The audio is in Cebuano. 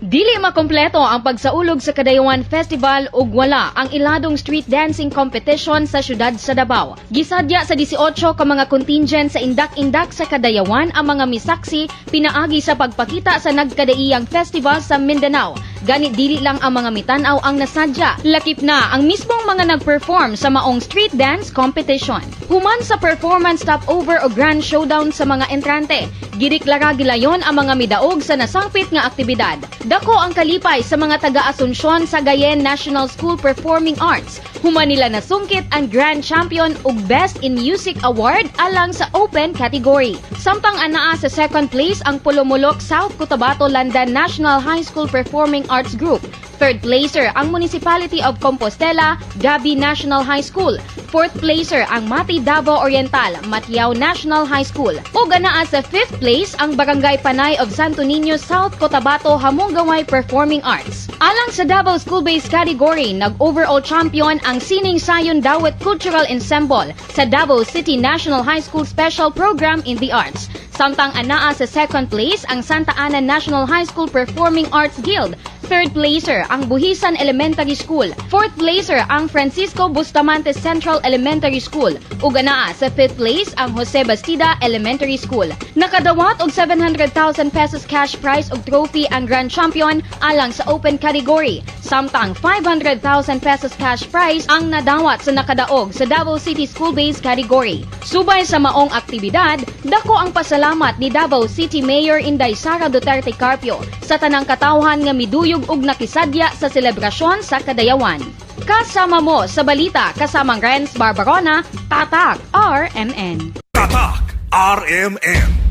Dili makompleto ang pagsaulog sa Kadayawan Festival ug wala ang iladong street dancing competition sa syudad sa Davao. Gisadya sa 18 ka mga contingent sa indak-indak sa Kadayawan ang mga misaksi pinaagi sa pagpakita sa nagkadaiyang festival sa Mindanao. Gani dili lang ang mga mitan-aw ang nasadya, lakip na ang mismong mga nag-perform sa maong street dance competition. Human sa performance stopover o grand showdown sa mga entrante, gideklara gilayon ang mga midaog sa nasangpit nga aktibidad. Dako ang kalipay sa mga taga-Asuncion sa Gayen National School Performing Arts. Human nila nasungkit ang Grand Champion ug Best in Music Award alang sa Open category. Samtang anaa sa second place ang Polomolok South Cotabato London National High School Performing Arts Group. Third placer ang Municipality of Compostela, Gabi National High School. Fourth placer ang Mati Davao Oriental, Matiao National High School. Ug anaa sa fifth place ang Barangay Panay of Santo Niño, South Cotabato Hamungaway Performing Arts. Alang sa Davao School-based category, nag-overall champion ang Sining Sayon Dawit Cultural Ensemble sa Davao City National High School Special Program in the Arts. Samtang anaa sa second place ang Santa Ana National High School Performing Arts Guild. Third placer ang Buhisan Elementary School. Fourth placer ang Francisco Bustamante Central Elementary School. Ug anaa sa fifth place ang Jose Bastida Elementary School. Nakadawat og ₱700,000 cash prize ug trophy ang grand champion alang sa open category. Samtang ₱500,000 cash prize ang nadawat sa nakadaog sa Davao City School-based category. Subay sa maong aktibidad, dako ang pasalamat ni Davao City Mayor Inday Sara Duterte Carpio sa tanang katawhan nga miduyog ug nakisadya sa selebrasyon sa Kadayawan. Kasama mo sa balita kasamang Renz Barbarona, Tatak RMN. Tatak RMN.